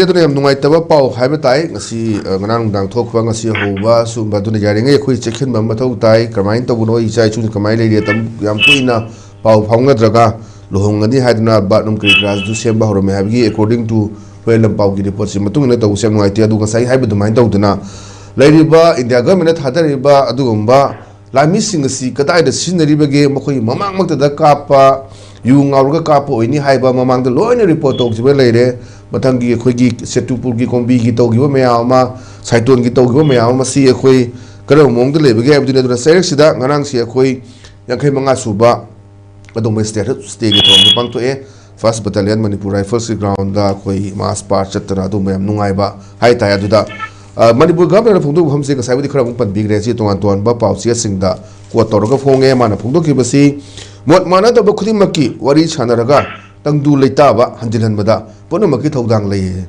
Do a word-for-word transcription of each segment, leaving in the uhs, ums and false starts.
ꯑꯗꯨꯅ ꯌꯥꯝ ꯅꯨꯡꯉꯥꯏꯇꯕ ꯄꯥꯎ ꯍꯥꯏꯕ ꯇꯥꯏ꯫ ꯉꯁꯤ, ꯑ, ꯉꯔꯥꯡ ꯅꯨꯡꯗꯥꯡ ꯊꯣꯛꯈꯤꯕ, ꯉꯁꯤ ꯍꯧꯕ ꯁꯨꯝꯕ꯫ ꯑꯗꯨꯅ ꯌꯥꯔꯤꯉꯩ ꯑꯩꯈꯣꯏ ꯆꯦꯛꯁꯤꯟꯕ ꯑꯃ ꯃꯊꯧ ꯇꯥꯏ꯫ ꯀꯃꯥꯏꯅ ꯇꯧꯕꯅꯣ, ꯏꯆꯥ ꯏꯁꯨꯅ ꯀꯃꯥꯏꯅ ꯂꯩꯔꯤ, ꯑꯗꯨꯝ ꯌꯥꯝ ꯀꯨꯏꯅ ꯄꯥꯎ ꯐꯥꯎꯅꯗ꯭ꯔꯒ ꯂꯨꯍꯣꯡꯒꯅꯤ ꯍꯥꯏꯗꯨꯅ ꯕꯥꯠꯔꯨꯝ ꯀꯔꯤ ꯀꯔꯥꯁꯨ ꯁꯦꯝꯕ ꯍꯧꯔꯝꯃꯦ ꯍꯥꯏꯕꯒꯤ, according to ꯑꯩꯈꯣꯏ ꯂꯝꯄꯥꯎꯒꯤ reportꯁꯤ ꯃꯇꯨꯡ ꯏꯟꯅ ꯇꯧꯕꯁꯦ ꯌꯥꯝ ꯅꯨꯡꯉꯥꯏꯇꯦ꯫ ꯑꯗꯨ ꯉꯁꯥꯏ ꯍꯥꯏꯕ ꯑꯗꯨꯃꯥꯏꯅ ꯇꯧꯗꯅ ꯂꯩꯔꯤꯕ ꯏꯟꯗꯤꯌꯥ governmentꯅ ꯊꯥꯗꯔꯤꯕ ꯑꯗꯨꯒꯨꯝꯕ ꯂꯥꯟꯃꯤꯁꯤꯡ ꯑꯁꯤ ꯀꯗꯥꯏꯗ ꯁꯤꯖꯤꯟꯅꯔꯤꯕꯒꯦ? ꯃꯈꯣꯏ ꯃꯃꯥꯡꯃꯛꯇꯗ ꯀꯥꯞꯄ, ꯌꯨ ꯉꯥꯎꯔꯒ ꯀꯥꯞꯄ ꯑꯣꯏꯅꯤ ꯍꯥꯏꯕ ꯃꯃꯥꯡꯗ ꯂꯣꯏꯅ report ꯇꯧꯈꯤꯕ ꯂꯩꯔꯦ꯫ ꯃꯊꯪꯒꯤ ꯑꯩꯈꯣꯏꯒꯤ ꯁꯦꯇꯨꯄꯨꯔꯒꯤ ꯀꯣꯝꯕꯤꯒꯤ ꯇꯧꯈꯤꯕ ꯃꯌꯥꯝ ꯑꯃ, ꯁꯥꯏꯇꯣꯟꯒꯤ ꯇꯧꯈꯤꯕ ꯃꯌꯥꯝ ꯑꯃ, ꯁꯤ ꯑꯩꯈꯣꯏ ꯀꯔꯝꯕ ꯃꯑꯣꯡꯗ ꯂꯩꯕꯒꯦ ꯍꯥꯏꯕꯗꯨꯅꯤ꯫ ꯑꯗꯨꯅ ꯆꯩꯔꯛꯁꯤꯗ ꯉꯔꯥꯡꯁꯤ ꯑꯩꯈꯣꯏ ꯌꯥꯡꯈꯩ ꯃꯉꯥ ꯁꯨꯕ ꯑꯗꯨꯒꯨꯝꯕ Statue of Unityꯒꯤ ꯊꯧꯔꯝꯁꯨ ꯄꯥꯡꯊꯣꯛꯑꯦ꯫ First Battalion Manipur Riflesꯀꯤ groundꯗ ꯑꯩꯈꯣꯏ march past ꯆꯠꯇꯅ ꯑꯗꯨꯒꯨꯝꯕ ꯌꯥꯝ ꯅꯨꯡꯉꯥꯏꯕ ꯍꯥꯏꯇꯥꯔꯦ꯫ ꯑꯗꯨꯗ, ꯑ, ꯃꯅꯤꯄꯨꯔ governorꯅ ꯐꯣꯡꯗꯣꯛꯄ ꯋꯥꯐꯝꯁꯦ ꯉꯁꯥꯏꯕꯨꯗꯤ ꯈꯔ ꯑꯃꯨꯛ ꯄꯟꯕꯤꯈ꯭ꯔꯦ꯫ ꯁꯤ ꯇꯣꯉꯥꯟ ꯇꯣꯉꯥꯟꯕ ꯄꯥꯎꯆꯦꯁꯤꯡꯗ quote ꯇꯧꯔꯒ ꯐꯣꯡꯉꯦ꯫ ꯃꯥꯅ ꯐꯣꯡꯗꯣꯛꯈꯤꯕꯁꯤ, ꯃꯣꯠ ꯃꯥꯟꯅꯗꯕ ꯈꯨꯗꯤꯡꯃꯛꯀꯤ ꯋꯥꯔꯤ ꯁꯥꯟꯅꯔꯒ ꯇꯪꯗꯨ ꯂꯩꯇꯥꯕ ꯍꯟꯖꯤꯜꯍꯟꯕꯗ ꯄꯨꯝꯅꯃꯛꯀꯤ ꯊꯧꯗꯥꯡ ꯂꯩ꯫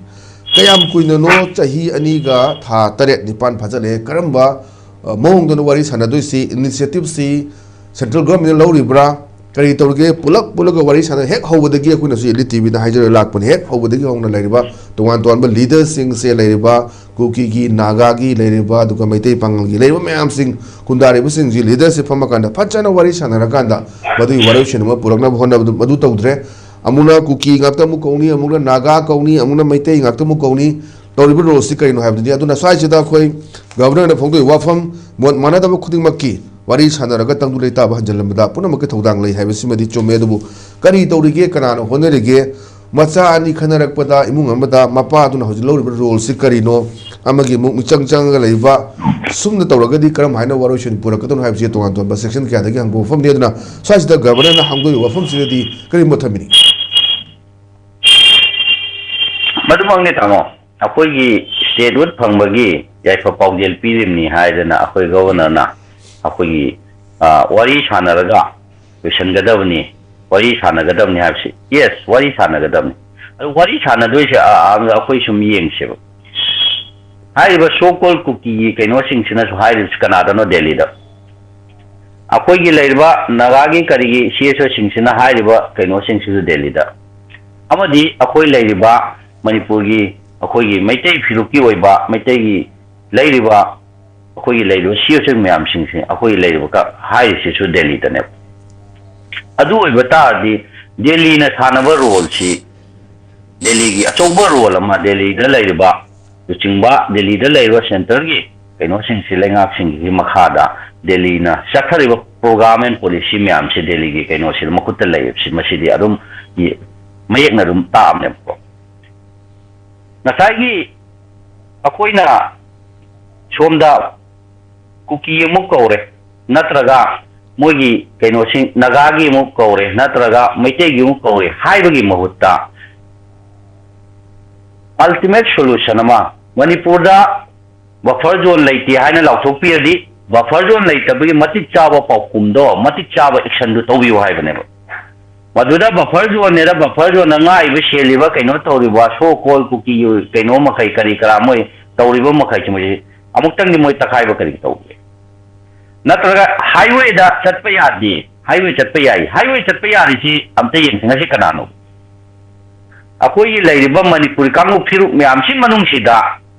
ꯀꯌꯥꯝ ꯀꯨꯏꯅꯅꯣ? ꯆꯍꯤ ꯑꯅꯤꯒ ꯊꯥ ꯇꯔꯦꯠ ꯅꯤꯄꯥꯟ ꯐꯥꯖꯤꯜꯂꯛꯑꯦ꯫ ꯀꯔꯝꯕ, ꯑ, ꯃꯑꯣꯡꯗꯅꯣ ꯋꯥꯔꯤ ꯁꯥꯟꯅꯗꯣꯏꯁꯤ? Initiativeꯁꯤ central governmentꯅ ꯂꯧꯔꯤꯕ꯭ꯔꯥ? ꯀꯔꯤ ꯇꯧꯔꯤꯒꯦ? ꯄꯨꯂꯞ ꯄꯨꯜꯂꯒ ꯋꯥꯔꯤ ꯁꯥꯟꯅ, ꯍꯦꯛ ꯍꯧꯕꯗꯒꯤ ꯑꯩꯈꯣꯏꯅꯁꯨ ꯑꯦꯜ ꯏ ꯇꯤ ꯚꯤꯗ ꯍꯥꯏꯖꯔ ꯂꯥꯛꯄꯅꯤ, ꯍꯦꯛ ꯍꯧꯕꯗꯒꯤ ꯍꯧꯅ ꯂꯩꯔꯤꯕ ꯇꯣꯉꯥꯟ ꯇꯣꯉꯥꯟꯕ leaderꯁꯤꯡꯁꯦ, ꯂꯩꯔꯤꯕ ꯀꯨꯀꯤꯒꯤ, ꯅꯥꯒꯥꯒꯤ ꯂꯩꯔꯤꯕ, ꯑꯗꯨꯒ ꯃꯩꯇꯩ ꯄꯥꯉꯜꯒꯤ ꯂꯩꯔꯤꯕ ꯃꯌꯥꯝꯁꯤꯡ, ꯈꯨꯟꯗꯥꯔꯤꯕꯁꯤꯡꯁꯤ leaderꯁꯤ ꯐꯝꯃꯀꯥꯟꯗ ꯐꯖꯅ ꯋꯥꯔꯤ ꯁꯥꯟꯅꯔꯀꯥꯟꯗ ꯃꯗꯨꯒꯤ ꯋꯥꯔꯣꯏꯁꯤꯟ ꯑꯃ ꯄꯨꯔꯛꯅꯕ ꯍꯣꯠꯅꯕꯗꯨ ꯃꯗꯨ ꯇꯧꯗ꯭ꯔꯦ꯫ ꯑꯃꯨꯛꯅ ꯀꯨꯀꯤ ꯉꯥꯛꯇ ꯑꯃꯨꯛ ꯀꯧꯅꯤ, ꯑꯃꯨꯛꯅ ꯅꯥꯒꯥ ꯀꯧꯅꯤ, ꯑꯃꯨꯛꯅ ꯃꯩꯇꯩ ꯉꯥꯛꯇ ꯑꯃꯨꯛ ꯀꯧꯅꯤ꯫ ꯇꯧꯔꯤꯕ roleꯁꯤ ꯀꯔꯤꯅꯣ ꯍꯥꯏꯕꯗꯨꯗꯤ, ꯑꯗꯨꯅ ꯁ꯭ꯋꯥꯏꯁꯤꯗ ꯑꯩꯈꯣꯏ governorꯅ ꯐꯣꯡꯗꯣꯛꯏꯕ ꯋꯥꯐꯝ, ꯃꯣꯠ ꯃꯥꯟꯅꯗꯕ ꯈꯨꯗꯤꯡꯃꯛꯀꯤ ꯋꯥꯔꯤ ꯁꯥꯟꯅꯔꯒ ꯇꯪꯗꯨ ꯂꯩꯇꯥꯕ ꯍꯟꯖꯤꯜꯂꯝꯕꯗ ꯄꯨꯝꯅꯃꯛꯀꯤ ꯊꯧꯗꯥꯡ ꯂꯩ ꯍꯥꯏꯕꯁꯤꯃꯗꯤ ꯆꯨꯝꯃꯦ꯫ ꯑꯗꯨꯕꯨ ꯀꯔꯤ ꯇꯧꯔꯤꯒꯦ, ꯀꯅꯥꯅ ꯍꯣꯠꯅꯔꯤꯒꯦ, ꯃꯆꯥ ꯑꯅꯤ ꯈꯟꯅꯔꯛꯄꯗ ꯏꯃꯨꯡ ꯑꯃꯗ ꯃꯄꯥ ꯑꯗꯨꯅ ꯍꯧꯖꯤꯛ ꯂꯧꯔꯤꯕ roleꯁꯤ ꯀꯔꯤꯅꯣ, ꯑꯃꯒꯤ ꯑꯃꯨꯛ ꯃꯤꯆꯪ ꯆꯪꯉꯒ ꯂꯩꯕ, ꯁꯨꯝꯅ ꯇꯧꯔꯒꯗꯤ ꯀꯔꯝ ꯍꯥꯏꯅ ꯋꯥꯔꯣꯏꯁꯤꯟ ꯄꯨꯔꯛꯀꯗꯣꯏꯅꯣ ꯍꯥꯏꯕꯁꯤ ꯇꯣꯉꯥꯟ ꯇꯣꯉꯥꯟꯕ section ꯀꯌꯥꯗꯒꯤ ꯍꯪꯕ ꯋꯥꯐꯝꯅꯤ꯫ ꯑꯗꯨꯅ ꯁ꯭ꯋꯥꯏꯁꯤꯗ governorꯅ ꯍꯪꯗꯣꯏꯕ ꯋꯥꯐꯝꯁꯤꯗꯗꯤ ꯀꯔꯤ ꯃꯣꯠ ꯊꯝꯕꯤꯅꯤ? ꯃꯗꯨꯃꯛꯅꯤ ꯇꯥꯃꯣ, ꯑꯩꯈꯣꯏꯒꯤ statehood ꯐꯪꯕꯒꯤ ꯌꯥꯏꯐ ꯄꯥꯎꯖꯦꯜ ꯄꯤꯔꯤꯕꯅꯤ ꯍꯥꯏꯗꯅ ꯑꯩꯈꯣꯏ governorꯅ ꯑꯩꯈꯣꯏꯒꯤ, ꯑ, ꯋꯥꯔꯤ ꯁꯥꯟꯅꯔꯒ ꯂꯣꯏꯁꯤꯟꯒꯗꯕꯅꯤ, ꯋꯥꯔꯤ ꯁꯥꯟꯅꯒꯗꯕꯅꯤ ꯍꯥꯏꯕꯁꯤ, yes, ꯋꯥꯔꯤ ꯁꯥꯟꯅꯒꯗꯕꯅꯤ꯫ ꯑꯗꯨ ꯋꯥꯔꯤ ꯁꯥꯟꯅꯗꯣꯏꯁꯦ, ꯑ, ꯑ, ꯑꯩꯈꯣꯏ ꯁꯨꯝ ꯌꯦꯡꯁꯦꯕ꯫ ꯍꯥꯏꯔꯤꯕ so called ꯀꯨꯀꯤꯒꯤ ꯀꯩꯅꯣꯁꯤꯡꯁꯤꯅꯁꯨ ꯍꯥꯏꯔꯤꯕꯁꯤ ꯀꯅꯥꯗꯅꯣ? ꯗꯦꯜꯂꯤꯗ꯫ ꯑꯩꯈꯣꯏꯒꯤ ꯂꯩꯔꯤꯕ ꯅꯥꯒꯥꯒꯤ ꯀꯔꯤꯒꯤ C S Oꯁꯤꯡꯁꯤꯅ ꯍꯥꯏꯔꯤꯕ ꯀꯩꯅꯣꯁꯤꯡꯁꯤꯁꯨ ꯗꯦꯜꯂꯤꯗ꯫ ꯑꯃꯗꯤ ꯑꯩꯈꯣꯏ ꯂꯩꯔꯤꯕ ꯃꯅꯤꯄꯨꯔꯒꯤ ꯑꯩꯈꯣꯏꯒꯤ ꯃꯩꯇꯩ ꯐꯤꯂꯨꯞꯀꯤ ꯑꯣꯏꯕ, ꯃꯩꯇꯩꯒꯤ ꯂꯩꯔꯤꯕ, ꯑꯩꯈꯣꯏꯒꯤ ꯂꯩꯔꯤꯕ ꯁꯤ ꯑꯣꯏꯁꯤꯡ ꯃꯌꯥꯝꯁꯤꯡꯁꯦ, ꯑꯩꯈꯣꯏꯒꯤ ꯂꯩꯔꯤꯕ ꯀ-, ꯍꯥꯏꯔꯤꯁꯤꯁꯨ ꯗꯦꯜꯂꯤꯗꯅꯦꯕ꯫ ꯑꯗꯨ ꯑꯣꯏꯕ ꯇꯥꯔꯗꯤ ꯗꯦꯜꯂꯤꯅ ꯁꯥꯟꯅꯕ ꯔꯣꯜꯁꯤ, ꯗꯦꯜꯂꯤꯒꯤ ꯑꯆꯧꯕ ꯔꯣꯜ ꯑꯃ, ꯗꯦꯜꯂꯤꯗ ꯂꯩꯔꯤꯕ ꯂꯨꯆꯤꯡꯕ, ꯗꯦꯜꯂꯤꯗ ꯂꯩꯔꯤꯕ ꯁꯦꯟꯇꯔꯒꯤ ꯀꯩꯅꯣꯁꯤꯡꯁꯤ, ꯂꯩꯉꯥꯛꯁꯤꯡꯒꯤ ꯃꯈꯥꯗ ꯗꯦꯜꯂꯤꯅ ꯆꯠꯊꯔꯤꯕ program and policy ꯃꯌꯥꯝꯁꯤ ꯗꯦꯜꯂꯤꯒꯤ ꯀꯩꯅꯣꯁꯤꯗ ꯃꯈꯨꯠꯇ ꯂꯩꯌꯦꯕ꯫ ꯁꯤ, ꯃꯁꯤꯗꯤ ꯑꯗꯨꯝ ꯌꯦ-, ꯃꯌꯦꯛꯅ ꯑꯗꯨꯝ ꯇꯥꯛꯑꯕꯅꯦꯕꯀꯣ꯫ ꯉꯁꯥꯏꯒꯤ ꯑꯩꯈꯣꯏꯅ ꯁꯣꯝꯗ ꯀꯨꯀꯤ ꯑꯃꯨꯛ ꯀꯧꯔꯦ, ꯅꯠꯇ꯭ꯔꯒ ꯃꯣꯏꯒꯤ ꯀꯩꯅꯣꯁꯤꯡ ꯅꯥꯒꯥꯒꯤ ꯑꯃꯨꯛ ꯀꯧꯔꯦ, ꯅꯠꯇ꯭ꯔꯒ ꯃꯩꯇꯩꯒꯤ ꯑꯃꯨꯛ ꯀꯧꯔꯦ ꯍꯥꯏꯕꯒꯤ ꯃꯍꯨꯠꯇ, ultimate solution ꯑꯃ, ꯃꯅꯤꯄꯨꯔꯗ buffer zone ꯂꯩꯇꯦ ꯍꯥꯏꯅ ꯂꯥꯎꯊꯣꯛꯄꯤꯔꯗꯤ, buffer zone ꯂꯩꯇꯕꯒꯤ ꯃꯇꯤꯛ ꯆꯥꯕ ꯄꯥꯎꯈꯨꯝꯗꯣ, ꯃꯇꯤꯛ ꯆꯥꯕ actionꯗꯨ ꯇꯧꯕꯤꯌꯨ ꯍꯥꯏꯕꯅꯦꯕ꯫ ꯃꯗꯨꯗ buffer zoneꯅꯦꯅ, buffer zoneꯗ ꯉꯥꯛꯏꯕ, ꯁꯦꯜꯂꯤꯕ, ꯀꯩꯅꯣ ꯇꯧꯔꯤꯕ so called ꯀꯨꯀꯤ ꯀꯩꯅꯣ ꯃꯈꯩ, ꯀꯔꯤ ꯀꯔꯥ ꯃꯣꯏ ꯇꯧꯔꯤꯕ ꯃꯈꯩꯁꯤ, ꯃꯣꯏꯁꯤ ꯑꯃꯨꯛꯇꯪꯗꯤ ꯃꯣꯏ ꯇꯛꯈꯥꯏꯕ ꯀꯔꯤ ꯇꯧꯒꯦ? ꯅꯠꯇ꯭ꯔꯒ highwayꯗ ꯆꯠꯄ ꯌꯥꯗꯦ, highway ꯆꯠꯄ ꯌꯥꯏ, highway ꯆꯠꯄ ꯌꯥꯔꯤꯁꯤ ꯑꯝꯇ ꯌꯦꯡꯁꯤ, ꯉꯁꯤ ꯀꯅꯥꯅꯣ? ꯑꯩꯈꯣꯏꯒꯤ ꯂꯩꯔꯤꯕ ꯃꯅꯤꯄꯨꯔꯤ ꯀꯥꯡꯂꯨꯞ ꯐꯤꯔꯨꯞ ꯃꯌꯥꯝꯁꯤ ꯃꯅꯨꯡꯁꯤꯗ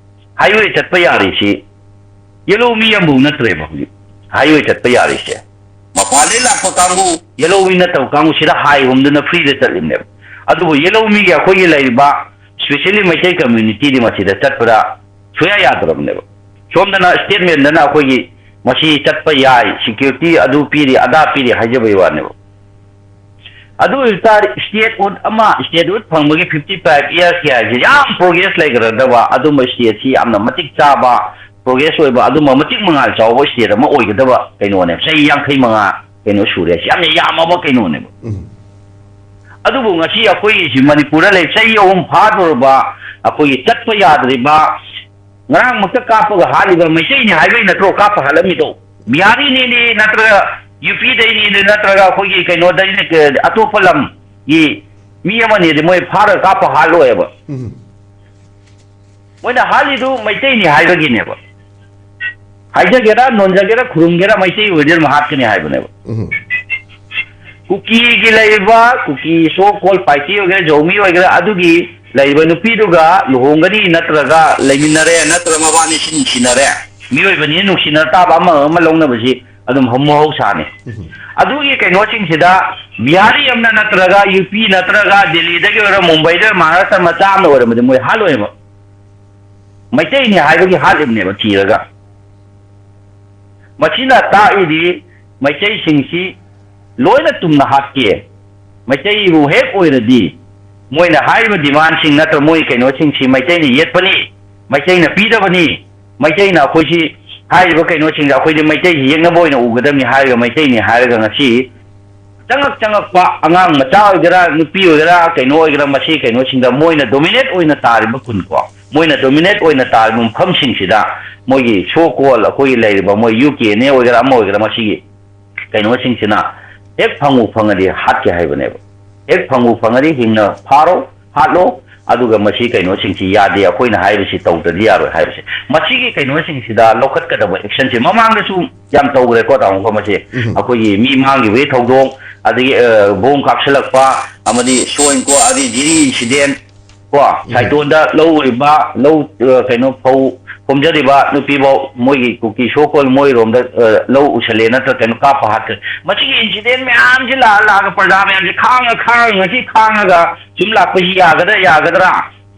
highway ꯆꯠꯄ ꯌꯥꯔꯤꯁꯤ yellow ꯃꯤ ꯑꯃꯐꯥꯎ ꯅꯠꯇ꯭ꯔꯦꯕ ꯍꯧꯖꯤꯛ highway ꯆꯠꯄ ꯌꯥꯔꯤꯁꯦ꯫ ꯃꯄꯥꯟꯗꯩ ꯂꯥꯛꯄ ꯀꯥꯡꯕꯨ, yellow ꯃꯤ ꯅꯠꯇꯕ ꯀꯥꯡꯕꯨꯁꯤꯗ ꯍꯥꯏ ꯍꯨꯝꯗꯨꯅ freeꯗ ꯆꯠꯂꯤꯕꯅꯦꯕ꯫ ꯑꯗꯨꯕꯨ yellow ꯃꯤꯒꯤ ꯑꯩꯈꯣꯏꯒꯤ ꯂꯩꯔꯤꯕ, specially ꯃꯩꯇꯩ communityꯗꯤ ꯃꯁꯤꯗ ꯆꯠꯄꯗ ꯁꯨꯡꯌꯥ ꯌꯥꯗ꯭ꯔꯕꯅꯦꯕ꯫ ꯁꯣꯝꯗꯅ statementꯗꯅ ꯑꯩꯈꯣꯏꯒꯤ ꯃꯁꯤ ꯆꯠꯄ ꯌꯥꯏ, security ꯑꯗꯨ ꯄꯤꯔꯤ, ꯑꯗꯥ ꯄꯤꯔꯤ ꯍꯥꯏꯖꯕꯒꯤ ꯋꯥꯅꯦꯕ꯫ ꯑꯗꯨ ꯑꯣꯏꯕ ꯇꯥꯔꯗꯤ statehood ꯑꯃ, statehood ꯐꯪꯕꯒꯤ fifty five yearsꯀꯤ ꯍꯥꯏꯁꯦ ꯌꯥꯝ progress ꯂꯩꯈ꯭ꯔꯗꯕ ꯑꯗꯨꯝꯕ stateꯁꯤ, ꯌꯥꯝꯅ ꯃꯇꯤꯛ ꯆꯥꯕ, progress ꯑꯣꯏꯕ, ꯑꯗꯨꯝꯕ ꯃꯇꯤꯛ ꯃꯉꯥꯜ ꯆꯥꯎꯕ state ꯑꯃ ꯑꯣꯏꯒꯗꯕ ꯀꯩꯅꯣꯅꯦꯕ꯫ ꯆꯍꯤ ꯌꯥꯡꯈꯩ ꯃꯉꯥ ꯀꯩꯅꯣ ꯁꯨꯔꯦ ꯍꯥꯏꯁꯦ, ꯌꯥꯝꯅ ꯌꯥꯝꯃꯕ ꯀꯩꯅꯣꯅꯦꯕ꯫ ꯎꯝ꯫ ꯑꯗꯨꯕꯨ ꯉꯁꯤ ꯑꯩꯈꯣꯏꯒꯤꯁꯤ ꯃꯅꯤꯄꯨꯔꯗ ꯂꯩ, ꯆꯍꯤ ꯑꯍꯨꯝ ꯐꯥꯗꯣꯔꯕ ꯑꯩꯈꯣꯏꯒꯤ ꯆꯠꯄ ꯌꯥꯗ꯭ꯔꯤꯕ, ꯉꯔꯥꯡꯃꯛꯇ ꯀꯥꯞꯄꯒ ꯍꯥꯠꯂꯤꯕ ꯃꯩꯇꯩꯅꯤ ꯍꯥꯏꯕꯩ ꯅꯠꯇ꯭ꯔꯣ ꯀꯥꯞꯄ ꯍꯥꯠꯂꯝꯃꯤꯗꯣ? ꯕꯤꯍꯥꯔꯤꯅꯤꯅꯦ ꯅꯠꯇ꯭ꯔꯒ ꯌꯨ ꯄꯤꯗꯩꯅꯦ ꯅꯠꯇ꯭ꯔꯒ ꯑꯩꯈꯣꯏꯒꯤ ꯀꯩꯅꯣꯗꯩꯅꯦ, ꯑꯇꯣꯞꯄ ꯂꯝꯒꯤ ꯃꯤ ꯑꯃꯅꯦꯗꯤ ꯃꯣꯏ ꯐꯥꯔꯒ ꯀꯥꯞꯄ ꯍꯥꯠꯂꯣꯏꯕ꯫ ꯎꯝ꯫ ꯃꯣꯏꯅ ꯍꯥꯠꯂꯤꯗꯨ ꯃꯩꯇꯩꯅꯤ ꯍꯥꯏꯕꯒꯤꯅꯦꯕ꯫ ꯍꯥꯏꯖꯒꯦꯔꯥ, ꯅꯣꯟꯖꯒꯦꯔꯥ, ꯈꯨꯔꯨꯝꯒꯦꯔꯥ, ꯃꯩꯇꯩ ꯑꯣꯏꯗꯤ ꯑꯗꯨꯝ ꯍꯥꯠꯀꯅꯤ ꯍꯥꯏꯕꯅꯦꯕ꯫ ꯎꯝ꯫ ꯀꯨꯀꯤꯒꯤ ꯂꯩꯔꯤꯕ, ꯀꯨꯀꯤ so called ꯄꯥꯏꯇꯤ ꯑꯣꯏꯒꯦꯔꯥ, ꯖꯧꯃꯤ ꯑꯣꯏꯒꯦꯔꯥ, ꯑꯗꯨꯒꯤ ꯂꯩꯔꯤꯕ ꯅꯨꯄꯤꯗꯨꯒ ꯂꯨꯍꯣꯡꯒꯅꯤ ꯅꯠꯇ꯭ꯔꯒ ꯂꯩꯃꯤꯟꯅꯔꯦ ꯅꯠꯇ꯭ꯔꯒ ꯃꯕꯥꯅꯤꯁꯤ ꯅꯨꯡꯁꯤꯅꯔꯦ, ꯃꯤꯑꯣꯏꯕꯅꯤ, ꯅꯨꯡꯁꯤꯅ ꯇꯥꯕ ꯑꯃ ꯑꯃ ꯂꯧꯅꯕꯁꯤ ꯑꯗꯨꯝ ꯍꯧ-, ꯃꯍꯧꯁꯥꯅꯤ꯫ ꯑꯗꯨꯒꯤ ꯀꯩꯅꯣꯁꯤꯡꯁꯤꯗ ꯕꯤꯍꯥꯔꯤ ꯑꯃꯅ ꯅꯠꯇ꯭ꯔꯒ ꯌꯨ ꯄꯤ ꯅꯠꯇ꯭ꯔꯒ ꯗꯦꯜꯂꯤꯗꯒꯤ ꯑꯣꯏꯔꯣ, ꯃꯨꯝꯕꯩꯗ, ꯃꯍꯥꯔꯥꯁꯇ꯭ꯔ ꯃꯆꯥ ꯑꯃꯅ ꯑꯣꯏꯔꯝꯃꯗꯤ ꯃꯣꯏ ꯍꯥꯠꯂꯣꯏꯕ꯫ ꯃꯩꯇꯩꯅꯤ ꯍꯥꯏꯕꯒꯤ ꯍꯥꯠꯂꯤꯕꯅꯦꯕ ꯊꯤꯔꯒ꯫ ꯃꯁꯤꯅ ꯇꯥꯛꯏꯗꯤ ꯃꯩꯇꯩꯁꯤꯡꯁꯤ ꯂꯣꯏꯅ ꯇꯨꯝꯅ ꯍꯥꯠꯀꯦ꯫ ꯃꯩꯇꯩꯕꯨ ꯍꯦꯛ ꯑꯣꯏꯔꯗꯤ ꯃꯣꯏꯅ ꯍꯥꯏꯔꯤꯕ ꯗꯤꯃꯥꯟꯁꯤꯡ ꯅꯠꯇ꯭ꯔ ꯃꯣꯏ ꯀꯩꯅꯣꯁꯤꯡꯁꯤ ꯃꯩꯇꯩꯅ ꯌꯦꯠꯄꯅꯤ, ꯃꯩꯇꯩꯅ ꯄꯤꯗꯕꯅꯤ, ꯃꯩꯇꯩꯅ ꯑꯩꯈꯣꯏꯁꯤ ꯍꯥꯏꯔꯤꯕ ꯀꯩꯅꯣꯁꯤꯡꯁꯦ ꯑꯩꯈꯣꯏꯗꯤ ꯃꯩꯇꯩꯁꯤ ꯌꯦꯛꯅꯕ ꯑꯣꯏꯅ ꯎꯒꯗꯕꯅꯤ ꯍꯥꯏꯔꯒ ꯃꯩꯇꯩꯅꯤ ꯍꯥꯏꯔꯒ ꯉꯁꯤ ꯆꯪꯉꯛ ꯆꯪꯉꯛꯄ ꯑꯉꯥꯡ ꯃꯆꯥ ꯑꯣꯏꯒꯦꯔꯥ, ꯅꯨꯄꯤ ꯑꯣꯏꯒꯦꯔꯥ, ꯀꯩꯅꯣ ꯑꯣꯏꯒꯦꯔꯥ, ꯃꯁꯤ ꯀꯩꯅꯣꯁꯤꯡꯗ ꯃꯣꯏꯅ dominate ꯑꯣꯏꯅ ꯇꯥꯔꯤꯕ ꯈꯨꯟꯀꯣ, ꯃꯣꯏꯅ dominate ꯑꯣꯏꯅ ꯇꯥꯔꯤꯕ ꯃꯐꯝꯁꯤꯡꯁꯤꯗ ꯃꯣꯏꯒꯤ so called ꯑꯩꯈꯣꯏꯒꯤ ꯂꯩꯔꯤꯕ ꯃꯣꯏ ꯌꯨ ꯀꯦ ꯑꯦꯟ ꯑꯦ ꯑꯣꯏꯒꯦꯔꯥ, ꯑꯃ ꯑꯣꯏꯒꯦꯔꯥ, ꯃꯁꯤꯒꯤ ꯀꯩꯅꯣꯁꯤꯡꯁꯤꯅ ꯍꯦꯛ ꯐꯪꯕꯨ ꯐꯪꯉꯗꯤ ꯍꯥꯠꯀꯦ ꯍꯥꯏꯕꯅꯦꯕ꯫ ꯍꯦꯛ ꯐꯪꯕꯨ ꯐꯪꯉꯗꯤ ꯍꯤꯡꯅ ꯐꯥꯔꯣ, ꯍꯥꯠꯂꯣ, ꯑꯗꯨꯒ ꯃꯁꯤ ꯀꯩꯅꯣꯁꯤꯡꯁꯤ ꯌꯥꯗꯦ, ꯑꯩꯈꯣꯏꯅ ꯍꯥꯏꯔꯤꯕꯁꯤ ꯇꯧꯗ꯭ꯔꯗꯤ ꯌꯥꯔꯣꯏ ꯍꯥꯏꯕꯁꯦ, ꯃꯁꯤꯒꯤ ꯀꯩꯅꯣꯁꯤꯡꯁꯤꯗ ꯂꯧꯈꯠꯀꯗꯕ actionꯁꯦ ꯃꯃꯥꯡꯗꯁꯨ ꯌꯥꯝ ꯇꯧꯈ꯭ꯔꯦꯀꯣ, ꯇꯥꯃꯣꯀꯣ꯫ ꯃꯁꯤ ꯎꯝ꯫ ꯑꯩꯈꯣꯏꯒꯤ ꯃꯤ ꯃꯥꯡꯈꯤꯕꯒꯤ ꯊꯧꯗꯣꯛ, ꯑꯗꯒꯤ, ꯑ, ꯕꯣꯝ ꯀꯥꯞꯁꯤꯜꯂꯛꯄ, ꯑꯃꯗꯤ ꯁꯣꯏꯅꯀꯣ, ꯑꯗꯒꯤ ꯖꯤꯔꯤ incident ꯀꯣ, ꯎꯝ꯫ ꯁꯥꯏꯇꯣꯟꯗ ꯂꯧ ꯎꯔꯤꯕ, ꯂꯧ, ꯑ, ꯀꯩꯅꯣ, ꯐꯧ ꯈꯣꯝꯖꯔꯤꯕ ꯅꯨꯄꯤꯐꯧ ꯃꯣꯏꯒꯤ ꯀꯨꯀꯤ so called ꯃꯣꯏꯔꯣꯝꯗ, ꯑ, ꯂꯧ ꯎꯁꯜꯂꯦ ꯅꯠꯇ꯭ꯔ ꯀꯩꯅꯣ ꯀꯥꯞꯄ ꯍꯥꯠꯈ꯭ꯔꯦ꯫ ꯃꯁꯤꯒꯤ incident ꯃꯌꯥꯝꯁꯤ ꯂꯥꯛꯑ ꯂꯥꯛꯑꯒ ꯄ꯭ꯔꯖꯥ ꯃꯌꯥꯝꯁꯤ ꯈꯥꯡꯉ ꯈꯥꯡꯉ ꯉꯁꯤ ꯈꯥꯡꯉꯒ ꯁꯨꯝ ꯂꯥꯛꯄꯁꯤ ꯌꯥꯒꯗ꯭ꯔꯥ ꯌꯥꯒꯗ꯭ꯔꯥ?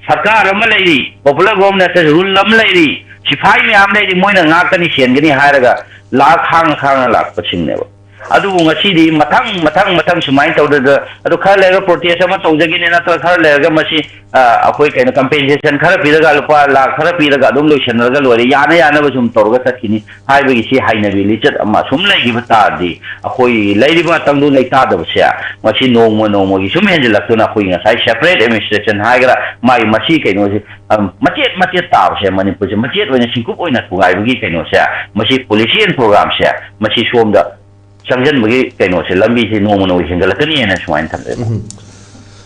ꯁꯔꯀꯥꯔ ꯑꯃ ꯂꯩꯔꯤ, popular government, rule ꯑꯃ ꯂꯩꯔꯤ, ꯁꯤꯐꯥꯏ ꯃꯌꯥꯝ ꯂꯩꯔꯤ, ꯃꯣꯏꯅ ꯉꯥꯛꯀꯅꯤ ꯁꯦꯟꯒꯅꯤ ꯍꯥꯏꯔꯒ ꯂꯥꯛ ꯈꯥꯡꯉ ꯈꯥꯡꯉ ꯂꯥꯛꯄꯁꯤꯡꯅꯦꯕ꯫ ꯑꯗꯨꯕꯨ ꯉꯁꯤꯗꯤ ꯃꯊꯪ, ꯃꯊꯪ, ꯃꯊꯪ ꯁꯨꯃꯥꯏꯅ ꯇꯧꯗꯅ, ꯑꯗꯨ ꯈꯔ ꯂꯩꯔꯒ protest ꯑꯃ ꯇꯧꯖꯒꯦꯅꯦ, ꯅꯠꯇ꯭ꯔꯒ ꯈꯔ ꯂꯩꯔꯒ ꯃꯁꯤ, ꯑ, ꯑꯩꯈꯣꯏ ꯀꯩꯅꯣ, compensation ꯈꯔ ꯄꯤꯔꯒ, ꯂꯨꯄꯥ ꯂꯥꯛ ꯈꯔ ꯄꯤꯔꯒ ꯑꯗꯨꯝ ꯂꯣꯏꯁꯤꯟꯅꯔꯒ ꯂꯣꯏꯔꯦ, ꯌꯥꯅ ꯌꯥꯅꯕ ꯁꯨꯝ ꯇꯧꯔꯒ ꯆꯠꯈꯤꯅꯤ ꯍꯥꯏꯕꯒꯤ ꯁꯤ ꯍꯩꯅꯕꯤ ꯂꯤꯆꯠ ꯑꯃ ꯁꯨꯝ ꯂꯩꯈꯤꯕ ꯇꯥꯔꯗꯤ, ꯑꯩꯈꯣꯏ ꯂꯩꯔꯤꯕ ꯇꯪꯗꯨ ꯂꯩꯇꯥꯗꯕꯁꯦ ꯃꯁꯤ ꯅꯣꯡꯃ ꯅꯣꯡꯃꯒꯤ ꯁꯨꯝ ꯍꯦꯟꯖꯤꯜꯂꯛꯇꯨꯅ ꯑꯩꯈꯣꯏ ꯉꯁꯥꯏ separate administration ꯍꯥꯏꯒꯦꯔꯥ, ꯃꯥꯒꯤ ꯃꯁꯤ ꯀꯩꯅꯣꯁꯦ, ꯑꯝ, ꯃꯆꯦꯠ ꯃꯆꯦꯠ ꯇꯥꯕꯁꯦ, ꯃꯅꯤꯄꯨꯔꯁꯦ ꯃꯆꯦꯠ ꯑꯣꯏꯅ ꯁꯤꯡꯀꯨꯞ ꯑꯣꯏꯅ ꯊꯨꯒꯥꯏꯕꯒꯤ ꯀꯩꯅꯣꯁꯦ, ꯃꯁꯤ policy and programꯁꯦ ꯃꯁꯤ ꯁꯣꯝꯗ ꯆꯪꯁꯤꯟꯕꯒꯤ ꯀꯩꯅꯣꯁꯦ, ꯂꯝꯕꯤꯁꯦ ꯅꯣꯡꯃ ꯅꯣꯡꯃ ꯍꯦꯟꯒꯠꯂꯛꯀꯅꯤꯅ ꯁꯨꯃꯥꯏꯅ ꯊꯝꯖꯩ꯫ ꯎꯝ꯫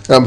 ꯌꯥꯝ